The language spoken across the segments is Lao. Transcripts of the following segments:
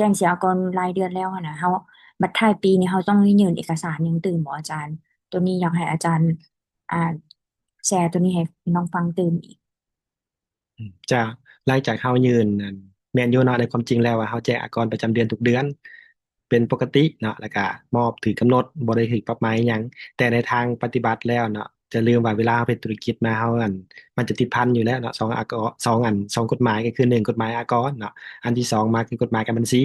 ຈ້ງເສຍອາກອນລາຍເດືອນແລ້ວຫັ້ນນະ ເຮົາ ບັດທ້າຍປີນີ້ເຮົາຕ້ອງໄດ້ຍື່ນເອກະສານຫຍັງຕື່ມບໍ່ອາຈານ? ໂຕນີ້ຢາກໃຫ້ອາຈານ ອ່າ ແຊໂຕນີ້ໃຫ້ນ້ອງຟັງຕື່ມອີກ. ອືມ ເຈົ້າ ຫຼັງຈາກເຮົາຍື່ນ ອັນ ແມ່ນຢູ່ເນາະ ໃນຄວາມຈິງແລ້ວວ່າເຮົາແຈ້ງອາກອນປະຈຳເດືອນທຸກເດືອນ ເປັນປົກກະຕິເນາະ ແລ້ວກະມອບຖືກກຳນົດ ບໍ່ໄດ້ຖືກປັບໃໝຫຍັງ. ແຕ່ໃນທາງປະຕິບັດແລ້ວເນາະ ຢ່າລືມວ່າເວລາເຮົາເຮັດທຸລະກິດມາ ເຮົາ ອັນ ມັນຈະຕິດພັນຢູ່ແລ້ວເນາະ ສອງອາກອນ ສອງ ອັນ ສອງກົດໝາຍ ກໍຄື ໜຶ່ງ ກົດໝາຍອາກອນເນາະ ອັນທີສອງມາຄືກົດໝາຍການບັນຊີ.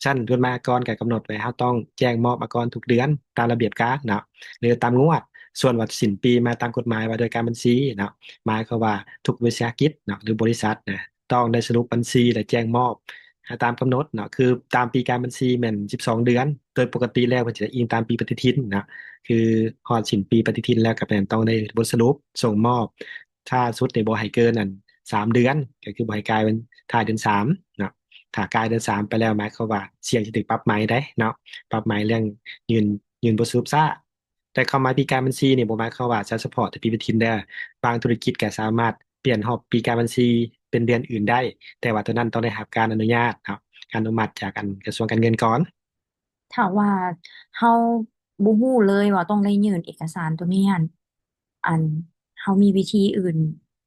ຊັ້ນກົດໝາຍອາກອນກໍກຳນົດໄວ້ ເຮົາຕ້ອງແຈ້ງມອບອາກອນທຸກເດືອນຕາມລະບຽບການເນາະ ຫຼືຕາມງວດ. ສ່ວນວ່າສິ້ນປີມາຕາມກົດໝາຍວ່າດ້ວຍການບັນຊີເນາະ ໝາຍຄວາມວ່າທຸກວິສາຫະກິດເນາະ ຫຼືບໍລິສັດນະ ຕ້ອງໄດ້ສະຫຼຸບບັນຊີ ແລະ ແຈ້ງມອບໃຫ້ຕາມກຳນົດເນາະ ຄືຕາມປີການບັນຊີແມ່ນສິບສອງເດືອນ. ໂດຍປົກກະຕິແລ້ວເພິ່ນຈະອີງຕາມປີປະຕິທິນເນາະ ຄືຮອດສິ້ນປີປະຕິທິນແລ້ວກໍແມ່ນຕ້ອງໄດ້ບົດສະຫຼຸບສົ່ງມອບ ຊ້າສຸດນີ້ບໍ່ໃຫ້ເກີນ ອັນ ສາມເດືອນ ກໍຄືບໍ່ໃຫ້ກາຍວັນ ທ້າຍເດືອນສາມເນາະ. ຖ້າກາຍເດືອນສາມໄປແລ້ວ ໝາຍຄວາມວ່າສ່ຽງຈະຖືກປັບໃໝໄດ໋ເນາະ ປັບໃໝເລື່ອງຍື່ນ ຍື່ນບົດສະຫຼຸບຊ້າ. ແຕ່ຄວາມໝາຍປີການບັນຊີນີ້ບໍ່ໝາຍຄວາມວ່າຈະສະເພາະແຕ່ປີປະຕິທິນເດີ ບາງທຸລະກິດກໍສາມາດປ່ຽນຮອບປີການບັນຊີເປັນເດືອນອື່ນໄດ້ ແຕ່ວ່າໂຕນັ້ນຕ້ອງໄດ້ຮັບການອະນຸຍາດເນາະ ອະນຸມັດຈາກ ອັນ ກະຊວງການເງິນກ່ອນ. ຖ້າວ່າເຮົາບໍ່ຮູ້ເລີຍວ່າຕ້ອງໄດ້ຍື່ນເອກະສານໂຕນີ້ຫັ້ນ ອັນ ເຮົາມີວິທີອື່ນ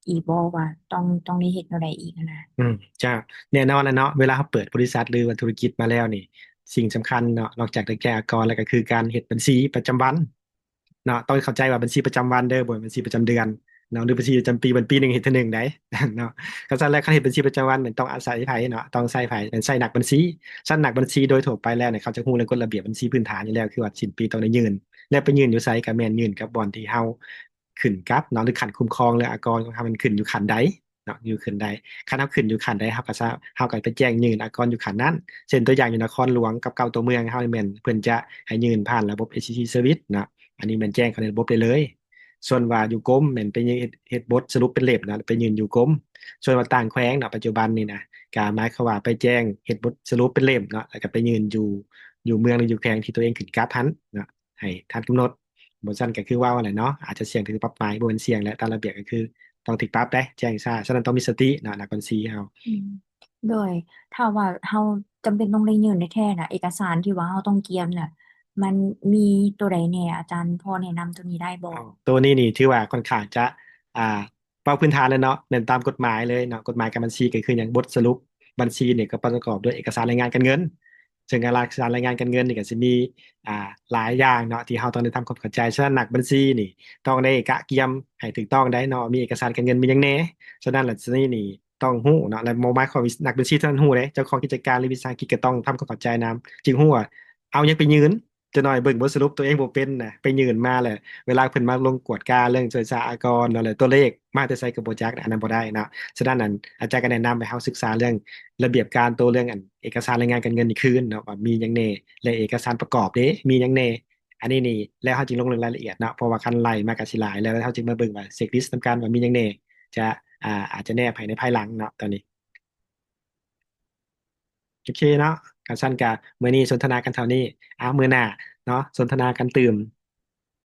ອີກບໍ່ວ່າຕ້ອງ ຕ້ອງໄດ້ເຮັດແນວໃດອີກຫັ້ນນະ? ອືມ ເຈົ້າ ແນ່ນອນແຫຼະເນາະ ເວລາເຮົາເປີດບໍລິສັດ ຫຼືວ່າທຸລະກິດມາແລ້ວນີ້ ສິ່ງສຳຄັນເນາະ ນອກຈາກໄດ້ແຈ້ງອາກອນແລ້ວ ກໍຄືການເຮັດບັນຊີປະຈຳວັນເນາະ. ຕ້ອງເຂົ້າໃຈວ່າບັນຊີປະຈຳວັນເດີ ບໍ່ແມ່ນບັນຊີປະຈຳເດືອນເນາະ ຫຼືບັນຊີປະຈຳປີ ມັນປີໜຶ່ງເຮັດເທື່ອໜຶ່ງໃດ໋ເນາະ. ຄັນຊັ້ນແລ້ວ ຄັນເຮັດບັນຊີປະຈຳວັນ ມັນຕ້ອງອາໄສໃຜເນາະ ຕ້ອງໃຊ້ໃຜ? ແມ່ນໃຊ້ນັກບັນຊີ. ຊັ້ນນັກບັນຊີໂດຍທົ່ວໄປແລ້ວນີ້ ເຂົາຈະຮູ້ເລື່ອງກົດລະບຽບບັນຊີພື້ນຖານຢູ່ແລ້ວ ຄືວ່າສິ້ນປີຕ້ອງໄດ້ຍື່ນ ແລະ ໄປຍື່ນຢູ່ໃສກໍແມ່ນຍື່ນກັບບ່ອນທີ່ເຮົາຂຶ້ນກັບເນາະ ຫຼືຂັ້ນຄຸ້ມຄອງ ຫຼືອາກອນຂອງເຮົາມັນຂຶ້ນຢູ່ຂັ້ນໃດເນາະ ຢູ່ຂັ້ນໃດ. ຄັນເຮົາຂຶ້ນຢູ່ຂັ້ນໃດ ເຮົາກໍສາ ເຮົາກໍໄປແຈ້ງຍື່ນອາກອນຢູ່ຂັ້ນນັ້ນ. ເຊັ່ນ ຕົວຢ່າງຢູ່ນະຄອນຫຼວງກັບເກົ້າຕົວເມືອງເຮົານີ້ແມ່ນເພິ່ນຈະໃຫ້ຍື່ນຜ່ານລະບົບ ເອສຊີທີ ເຊີວິດເນາະ ອັນນີ້ແມ່ນແຈ້ງເຂົ້າໃນລະບົບໄດ້ເລີຍ. ສ່ວນວ່າຢູ່ກົມແມ່ນໄປຍື່ນເຮັດ ເຮັດບົດສະຫຼຸບເປັນເຫຼັ້ມເນາະ ໄປຍື່ນຢູ່ກົມ. ສ່ວນວ່າຕ່າງແຂວງເນາະ ປັດຈຸບັນນີ້ນະ ກໍໝາຍຄວາມວ່າໄປແຈ້ງເຮັດບົດສະຫຼຸບເປັນເຫຼັ້ມເນາະ ແລ້ວກໍໄປຍື່ນຢູ່ ຢູ່ເມືອງ ຫຼືຢູ່ແຂວງທີ່ຕົວເອງຂຶ້ນກັບຫັ້ນເນາະ ໃຫ້ທັນກຳນົດ. ບໍ່ຊັ້ນກໍຄືເວົ້າຫັ້ນແຫຼະເນາະ ອາດຈະສ່ຽງຖືກປັບໃໝ ບໍ່ແມ່ນສ່ຽງແຫຼະ ຕາມລະບຽບກໍຄືຕ້ອງຖືກປັບເດ້ ແຈ້ງຊ້າ. ສະນັ້ນຕ້ອງມີສະຕິເນາະ ນັກບັນຊີເຮົາ. ອືມ ໂດຍ ຖ້າວ່າເຮົາຈຳເປັນຕ້ອງໄດ້ຍື່ນແທ້ໆນະ ເອກະສານທີ່ວ່າເຮົາຕ້ອງກຽມນະ ມັນມີໂຕໃດແດ່? ອາຈານພໍແນະນຳໂຕນີ້ໄດ້ບໍ່? ໂຕນີ້ນີ້ຖືວ່າຂ້ອນຂ້າງຈະ ອ່າ ເວົ້າພື້ນຖານແລ້ວເນາະ ແມ່ນຕາມກົດໝາຍເລີຍເນາະ. ກົດໝາຍການບັນຊີກໍຄືຫຍັງ? ບົດສະຫຼຸບບັນຊີນີ້ກໍປະກອບດ້ວຍເອກະສານລາຍງານການເງິນ ເຊິ່ງລາຍງານລາຍງານການເງິນນີ້ກໍຊິມີ ອ່າ ຫຼາຍຢ່າງເນາະ ທີ່ເຮົາຕ້ອງໄດ້ທຳຄວາມເຂົ້າໃຈ. ສະນັ້ນນັກບັນຊີນີ້ຕ້ອງໄດ້ກະກຽມໃຫ້ຖືກຕ້ອງໄດ້ເນາະ ມີເອກະສານການເງິນມີຫຍັງແດ່. ສະນັ້ນລະ ນີ້ນີ້ຕ້ອງຮູ້ເນາະ ແລະ ບໍ່ໝາຍຄວາມວ່ານັກບັນຊີເທົ່ານັ້ນຮູ້ເດ້ ເຈົ້າຂອງກິດຈະການ ຫຼື ວິສາຫະກິດກໍຕ້ອງທຳຄວາມເຂົ້າໃຈນຳ ຈຶ່ງຮູ້ວ່າເອົາຫຍັງໄປຍື່ນ. ຈັກໜ້ອຍເບິ່ງບົດສະຫຼຸບຕົວເອງບໍ່ເປັນນະ ໄປຍື່ນມາແລ້ວ ເວລາເພິ່ນມາລົງກວດກາເລື່ອງໂດຍສາອາກອນເນາະ ແລ້ວຕົວເລກມາແຕ່ໃສກໍບໍ່ຈັກ ອັນນັ້ນບໍ່ໄດ້ເນາະ. ສະນັ້ນ ອັນ ອາຈານກໍແນະນຳໃຫ້ເຮົາສຶກສາເລື່ອງລະບຽບການ ໂຕເລື່ອງ ອັນ ເອກະສານລາຍງານການເງິນນີ້ຄືນເນາະ ວ່າມີຫຍັງແດ່ ແລະ ເອກະສານປະກອບເດ ມີຫຍັງແດ່ ອັນນີ້ນີ້ ແລ້ວເຮົາຈຶ່ງລົງລາຍລະອຽດເນາະ ເພາະວ່າຄັນໄລ່ມາກໍຊິຫຼາຍ ແລ້ວເຮົາຈຶ່ງມາເບິ່ງວ່າເຊັກລິສນຳກັນວ່າມີຫຍັງແດ່ ຈະ ອາ ອາດຈະແນບໃຫ້ໃນພາຍຫຼັງເນາະ ຕອນນີ້. ໂອເຄເນາະ ຄັນຊັ້ນກະມື້ນີ້ສົນທະນາກັນເທົ່ານີ້ ອາ ມື້ໜ້າເນາະ ສົນທະນາກັນຕື່ມ